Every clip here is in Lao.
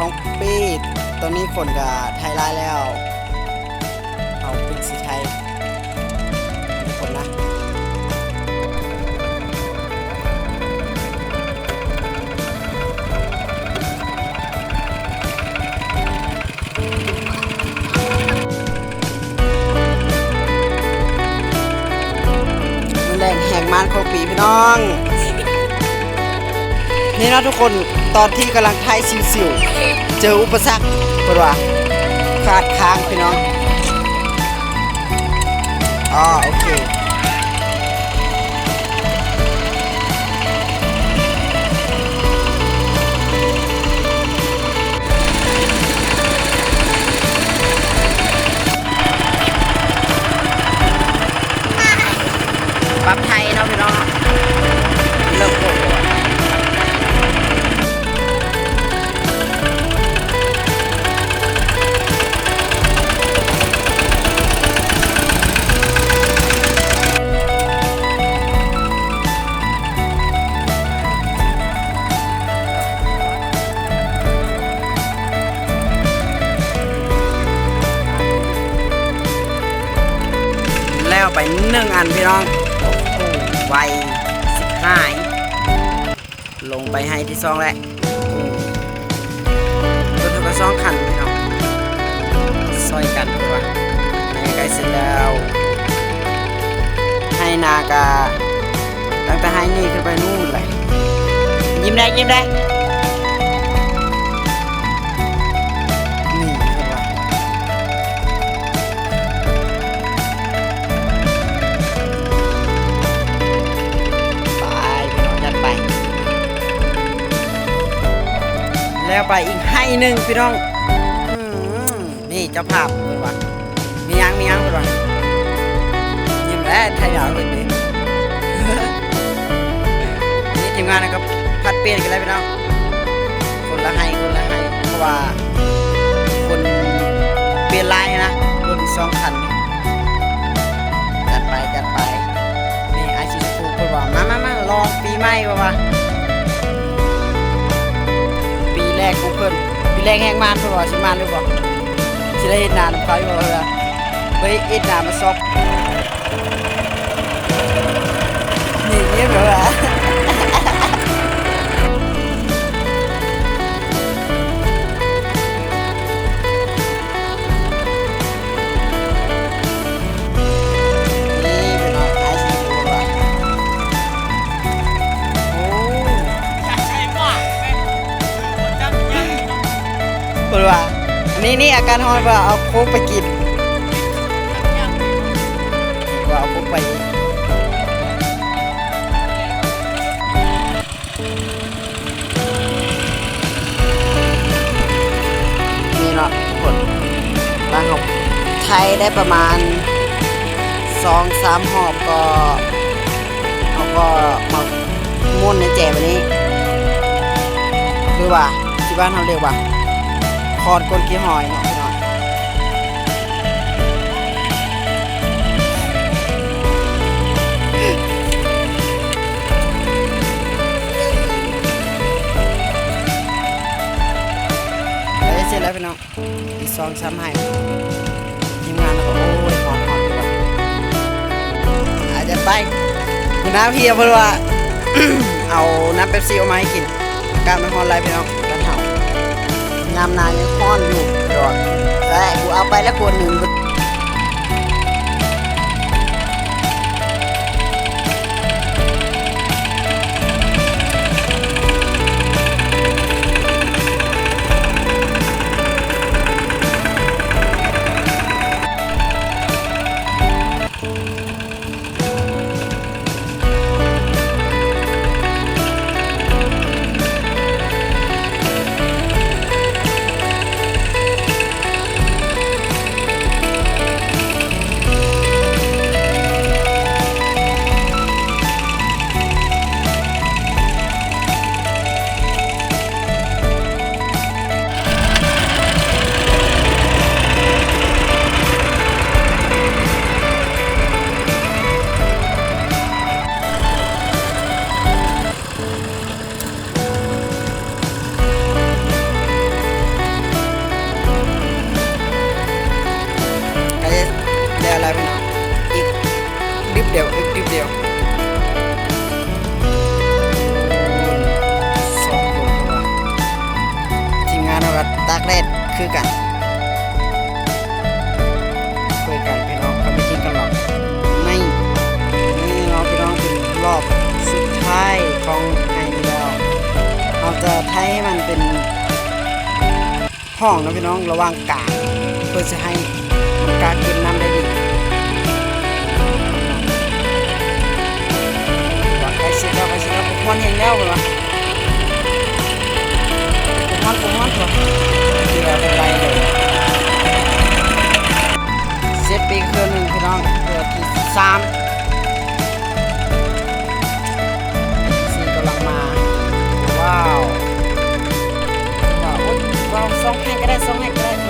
ສອງປີ ຕອນນີ້ຄົນກະໄທຫຼາຍແລ້ວ ເຮົາເພິ່ງຊິໄທ ທຸກຄົນນະ. ມື້ແລງແຮງມານຂອງປີພີ່ນ້ອງ ນີ້ເນາະທຸກຄົນ ຕອນທີ່ກຳລັງຖ່າຍຊິວໆ ເຈີອຸປະສັກ ເພິ່ນວ່າ ຄາດຄ້າງພີ່ນ້ອງ. ອໍ ໂອເຄ ປັບໄທເນາະພີ່ນ້ອງເນາະ ເລີ່ມໂກດ. ແລ້ວໄປໜຶ່ງອັນພີ່ນ້ອງ ໂອ້ໂຫ ໄວຊິບຫາຍ. ລົງໄປໄຮ່ທີສອງແລ້ວ ລົດເຮົາກະສອງຄັນພີ່ນ້ອງ ຊ່ອຍກັນເພາະວ່າໄຮ່ໃກ້ເສັດແລ້ວ ໄຮ່ນາກະຕັ້ງແຕ່ໄຮ່ນີ້ຂຶ້ນໄປນູ້ນແຫຼະ. ຍິ້ມແດ່ ຍິ້ມແດ່ ນີ້ເພິ່ນວ່າ ໄປພີ່ນ້ອງ ຈັດໄປ ແລ້ວໄປອີກໄຮ່ໜຶ່ງພີ່ນ້ອງ. ອືມ ນີ້ເຈົ້າພາບເພິ່ນວ່າ ມີຫຍັງ ມີຫຍັງ ເພິ່ນວ່າ ຍິ້ມແລ້ວ ໄທຍາວເພິ່ນນີ້ ນີ້ທີມງານກໍຜັດປ່ຽນກັນແລ້ວພີ່ນ້ອງ ຄົນລະໄຮ່ ຄົນລະໄຮ່ ເພາະວ່າຄົນປ່ຽນຫຼາຍນະ ລົດສອງຄັນ ຈັດໄປ ຈັດໄປ. ນີ້ອ້າຍສີຊົມພູເພິ່ນວ່າ ມາ ມາ ມາ ລອງປີໃໝ່ ເພິ່ນວ່າ ປີແລກຂອງເພິ່ນ ປີແລກແຮງມານ ເພິ່ນວ່າຊິມານຫຼືບໍ່ ຊິໄດ້ເຮັດນານຳເຂົາຢູ່ບໍ່ ເພິ່ນວ່າ ໄປເຮັດນາມາຊອກ. ນີ້ ນີ້ແບບວ່າ ນີ້ເປັນວ່າອ້າຍສີຊົມພູວ່າ ໂອ້ ເພິ່ນວ່າ ນີ້ ນີ້ອາກາດຮ້ອນ ເພິ່ນວ່າເອົາໂຄກໄປກິນ ວ່າເອົາໂຄກໄປ ນີ້ເນາະທຸກຄົນ ຫຼັງເຮົາໄຖໄດ້ປະມານສອງສາມຮອບ ກໍ ເຮົາກໍມາມ້ວນໃນແຈບອັນນີ້ ຫຼືວ່າທີ່ບ້ານເຮົາເອີ້ນວ່າຄອນກົ້ນຂີ້ຫອຍເນາະພີ່ນ້ອງ. ໄດ້ເສັດແລ້ວພີ່ນ້ອງ ອີກສອງສາມໄຮ່ ທີມງານເຮົາກໍ ໂອ້ຍ ຮ້ອນໆ ເພິ່ນວ່າ ອາດຈະໄປ ຫົວໜ້າເພຍ ເພິ່ນວ່າ ເອົານ້ຳເປັບຊີອອກມາໃຫ້ກິນ. ອາກາດມັນຮ້ອນຫຼາຍພີ່ນ້ອງ ບ້ານເຮົາ ຍາມໜາວຍັງຮ້ອນຢູ່ ດອກ ແລະ ກູເອົາໄປແລ້ວຂວດໜຶ່ງ. ເ ຄືກັນ ຄືກັນພີ່ນ້ອງ ເຂົາໄປກິນກັນລອບໃນ ນີ້ເນາະພີ່ນ້ອງ ເປັນລອບສຸດທ້າຍຂອງໄຮ່ນີ້ແລ້ວ ເຮົາຈະໄຖໃຫ້ມັນເປັນຮ່ອງເນາະພີ່ນ້ອງ ລະຫວ່າງກາງ ເພື່ອຊິໃຫ້ມັນກະເກັບນ້ຳໄດ້ດີ. ໃກ້ຊິດແລ້ວ ໃກ້ຊິດແລ້ວ ບໍ່ຮ້ອນແຮງແລ້ວເພິ່ນວ່າ ບໍ່ຮ້ອນ ບໍ່ຮ້ອນ ເກືອເພິ່ນໄລ່ເລີຍ. ເສັດໄປເທື່ອໜຶ່ງພີ່ນ້ອງ ເທື່ອທີສາມ ສີ່ກຳລັງມາ. ວ້າວ ວ້າວ ໂອ້ຍ ວ້າວ ສອງແຫ່ງກໍໄດ້ ສອງແຫ່ງກໍໄດ້ ເອີ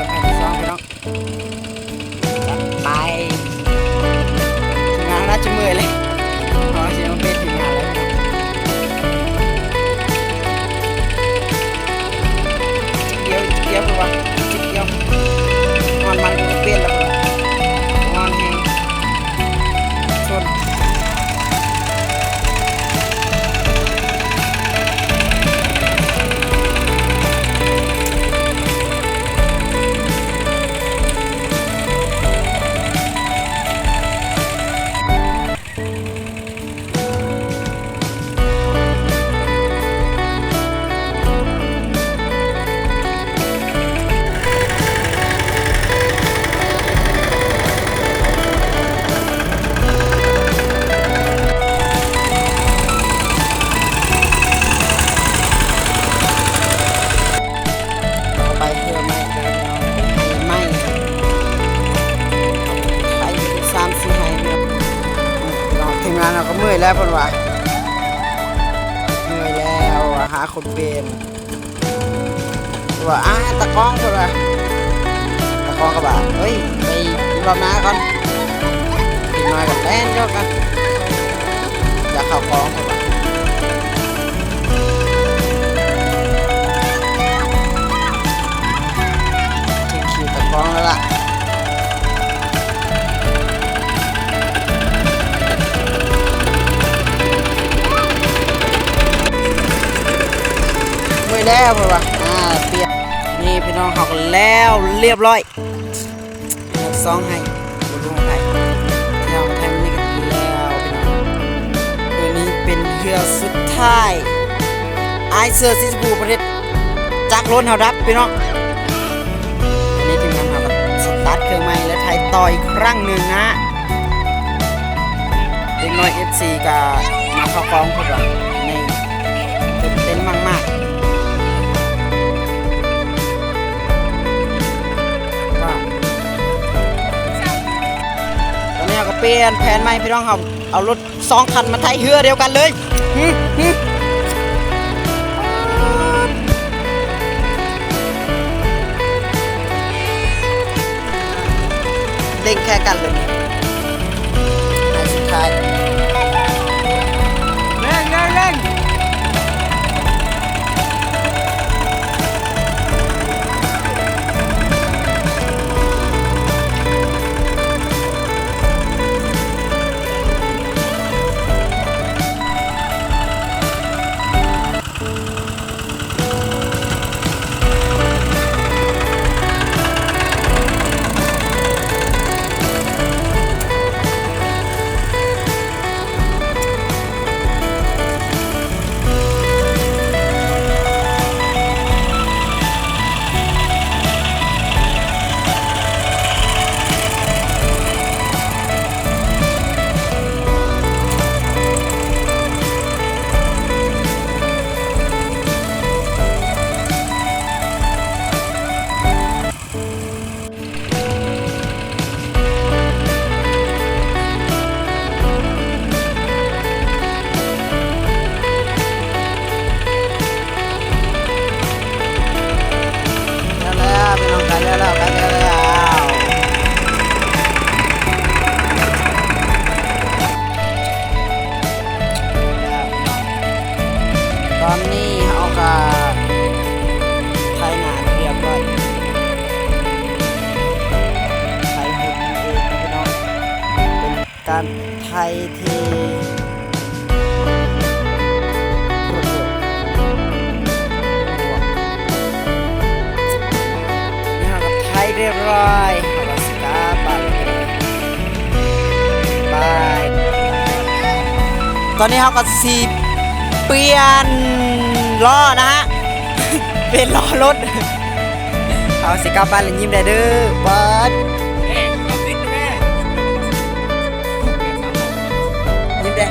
ແຫ່ງທີສອງພີ່ນ້ອງ. ຈັດໄປ ທີມງານໜ້າຈະເມື່ອຍເລີຍ ເພາະວ່າຊິມາເປັນທີມງານແລ້ວ ຈິກດຽວ ຈິກດຽວ ເພິ່ນວ່າ ຈິກດຽວ ຮ້ອນມັນກໍເປັນແລ້ວ ຮ້ອນແຮງ ຊົນ. ເອົາໄປເພື່ອໄມ້ເດີພີ່ນ້ອງ ໄປໄຖໄມ້ ໄຖຢູ່ສາມສີ່ໄຮ່ເນາະ. ພີ່ນ້ອງ ທີມງານເຮົາກໍເມື່ອຍແລ້ວເພິ່ນວ່າ ເມື່ອຍແລ້ວ ຫາຄົນເປັນ ວ່າ ອາ ຕາກ້ອງ ເພິ່ນວ່າ ຕາກ້ອງກໍວ່າ ເອີຍ ໄປລອບນາກ່ອນ ເດັກນ້ອຍກໍແລ່ນຢອກກັນ ຢາກເຂົ້າກ້ອງ ເພິ່ນວ່າ ເຖິງຄິວຕາກ້ອງແລ້ວລະ. ເມື່ອຍແລ້ວເພິ່ນວ່າ ອາ ປ່ຽນ ນີ້ພີ່ນ້ອງ ເຮົາກໍແລ້ວລຽບຮ້ອຍ ສອງໄຮ່ ບໍ່ຮູ້ໃຫ້ໃຜ ແລ້ວໄຮ່ນີ້ກໍແລ້ວພີ່ນ້ອງ ເທື່ອນີ້ເປັນເທື່ອສຸດທ້າຍ ອ້າຍເສື້ອສີຊຳພູປະເທດ ຈັກລົນເຮົາດັບພີ່ນ້ອງ. ອັນນີ້ທີມງານເຮົາກໍສະຕາດເຄື່ອງໃໝ່ ແລະ ໄຖຕໍ່ອີກຄັ້ງໜຶ່ງນະ. ເດັກນ້ອຍເອັຟຊີກໍມາເຂົ້າກ້ອງເພິ່ນວ່າ ນີ້ ຕື່ນເຕັ້ນມາກໆ. ຕອນນີ້ເຮົາກໍປ່ຽນແຜນໃໝ່ພີ່ນ້ອງ ເຮົາເອົາລົດ ສອງຄັນມາໄຖເຮືອດຽວກັນເລີຍ ຫື ຫື ເລັ່ງແຂ່ງກັນເລີຍ ໃນສຸດທ້າຍ ເລັ່ງ ເລັ່ງ ເລັ່ງ. ແລ້ວໆ ພີ່ນ້ອງ ໃກ້ແລ້ວໆ ໃກ້ແລ້ວໆ. ຕອນນີ້ເຮົາກໍໄຖນາຮຽບຮ້ອຍ ໄຖຫຸ່ມນັ້ນເອງເນາະພີ່ນ້ອງ ເປັນການໄຖທີ່ ລົດເລັວ ເປັນ ບາຍ ເຮົາກໍຊິກັບບ້ານແລ້ວ ບາຍ. ຕອນນີ້ເຮົາກໍຊິປ່ຽນລໍ້ນະຮະ ປ່ຽນລໍ້ລົດ ເຮົາຊິກັບບ້ານແລ້ວ. ຍິ້ມແດ່ເດີ ບາດ ຍິ້ມແດ່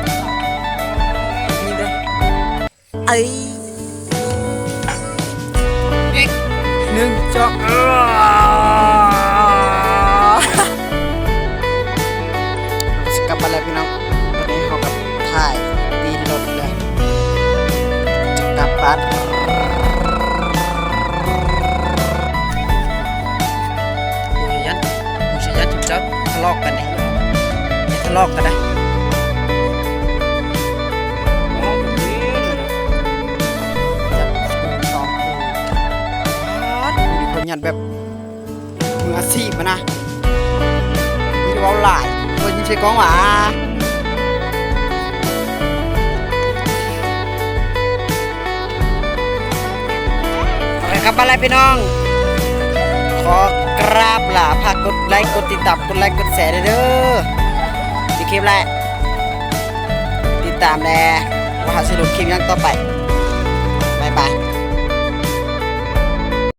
ຍິ້ມແດ່. ເອີຍ ໜຶ່ງ ສອງ ຊິກັບບ້ານແລ້ວພີ່ນ້ອງ. ຕອນນີ້ເຮົາກໍຖ່າຍຕີນລົດແລ້ວ ຈະກັບບ້ານ. ໂອ້ຍ ຢ້ານ ບໍ່ໃຊ່ຢ້ານເຈົ້າທະເລາະກັນເດ້ ຢ່າທະເລາະກັນນະ. ຈັບສອງຄູ່ ປາດ ມີຄົນຍັດແບບມືອາຊີບຫັ້ນນະ ມີແຕ່ເວົ້າຫຼາຍ ບໍ່ຍິນໃສ່ກ້ອງຫວາ. ໂອເຄ ກັບມາແລ້ວພີ່ນ້ອງ ຂໍກາບລາ ຝາກກົດໄລ ກົດຕິດຕາມ ກົດໄລ ກົດແຊແດ່ເດີ ຊິຄລິບແລ້ວ ຕິດຕາມແດ່ ວ່າເຮົາຊິລົງຄລິບຫຍັງຕໍ່ໄປ.